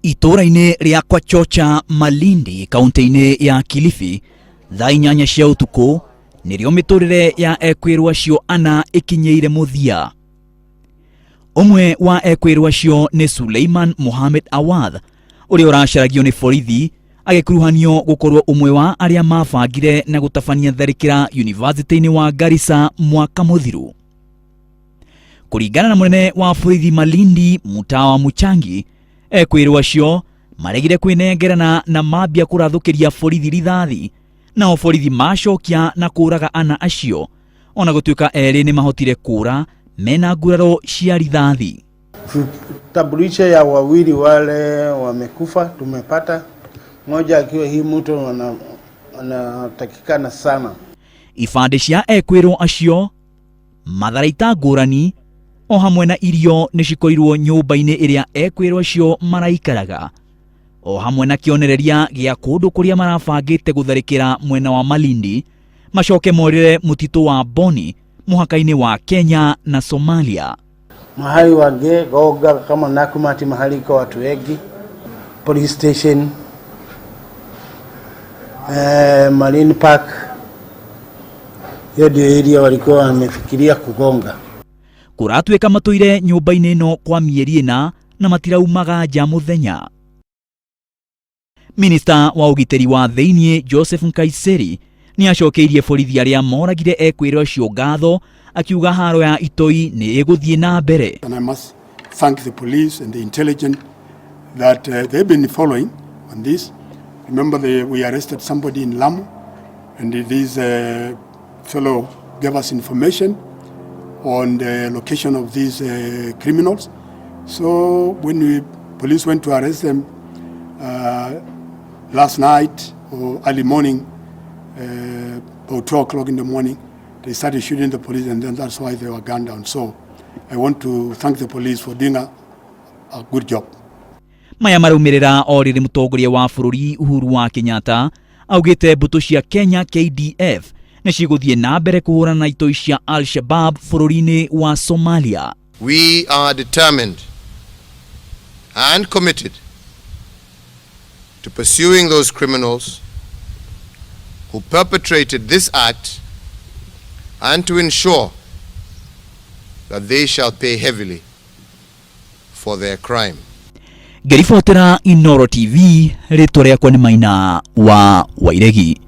Itũũra-inĩ rĩa Kwachocha Malindi kaunti-inĩ ya Kilifi thaa 8 cia ũtukũ nĩrĩo mĩtũrĩre ya ekwĩrwo acio ana ĩkinyĩire mũthia. Ũmwe wa ekwĩrwo acio nĩ Suleiman Mohamed Awadh ũrĩa ũracaragio nĩ borithi agĩkuruhanio gũkorwo ũmwe wa arĩa mabangire na gũtabania tharĩkĩra yunivasĩtĩ-inĩ wa Garissa mwaka mũthiru. Kũringana na mũnene wa borithi Malindi Mutawa Muchangi, ekwĩrwo acio maregire kwĩnengerana na mambia kũrathũkĩria borithi rithathi, nao borithi macokia na kũraga ana acio, ona gũtuĩka erĩ nĩ mahotire kũra mena nguraro cia rithathi. Vitambulisho ya wawili wale wamekufa tumepata, mmoja akiwa hii mtu anatakikana sana. Ibandĩ cia ekwĩrwo acio, matharaita ngũrani o hamwe na irio nĩ cikorirwo nyũmba-inĩ ĩrĩa ekwĩrwo acio maraikaraga, o hamwe na kĩonereria gĩa kũndũ kũrĩa marabangĩte gũtharĩkĩra mwena wa Malindi, macoke morĩre mũtitũ wa Boni mũhaka-inĩ wa Kenya na Somalia. Mahali wangegonga kama Nakumatt, mahali iko watu wengi, police station, Marine Park, hiyo ndio area walikuwa wamefikiria kugonga. Kũratuĩka matũire nyũmba-inĩ ĩno kwa mĩeri 4 na matiraumaga nja mũthenya. Minista wa ũgitĩri wa thĩiniĩ Joseph Nkaiseri nĩ acokeirie borithi arĩa moragire ekwĩrwo acio ngatho, akiuga haro ya itoi nĩ ĩgũthiĩ na mbere. And I must thank the police and the intelligence that they've been following on this. Remember, we arrested somebody in Lamu, and this fellow gave us information on the location of these criminals. So when we police went to arrest them last night or early morning, about 2 o'clock in the morning, they started shooting the police, and then that's why they were gunned down. So I want to thank the police for doing a good job. Maya maraumĩrĩra o rĩrĩ mũtongoria wa bũrũri Uhuru wa Kenyatta augĩte mbũtũ cia Kenya KDF nĩ cigũthiĩ na mbere kũhũrana na itoi cia Al-Shabaab bũrũri-inĩ wa Somalia. We are determined and committed to pursuing those criminals who perpetrated this act and to ensure that they shall pay heavily for their crime. Ngĩribotera Inooro TV, rĩtwa rĩakwa nĩ Maina wa Wairegi.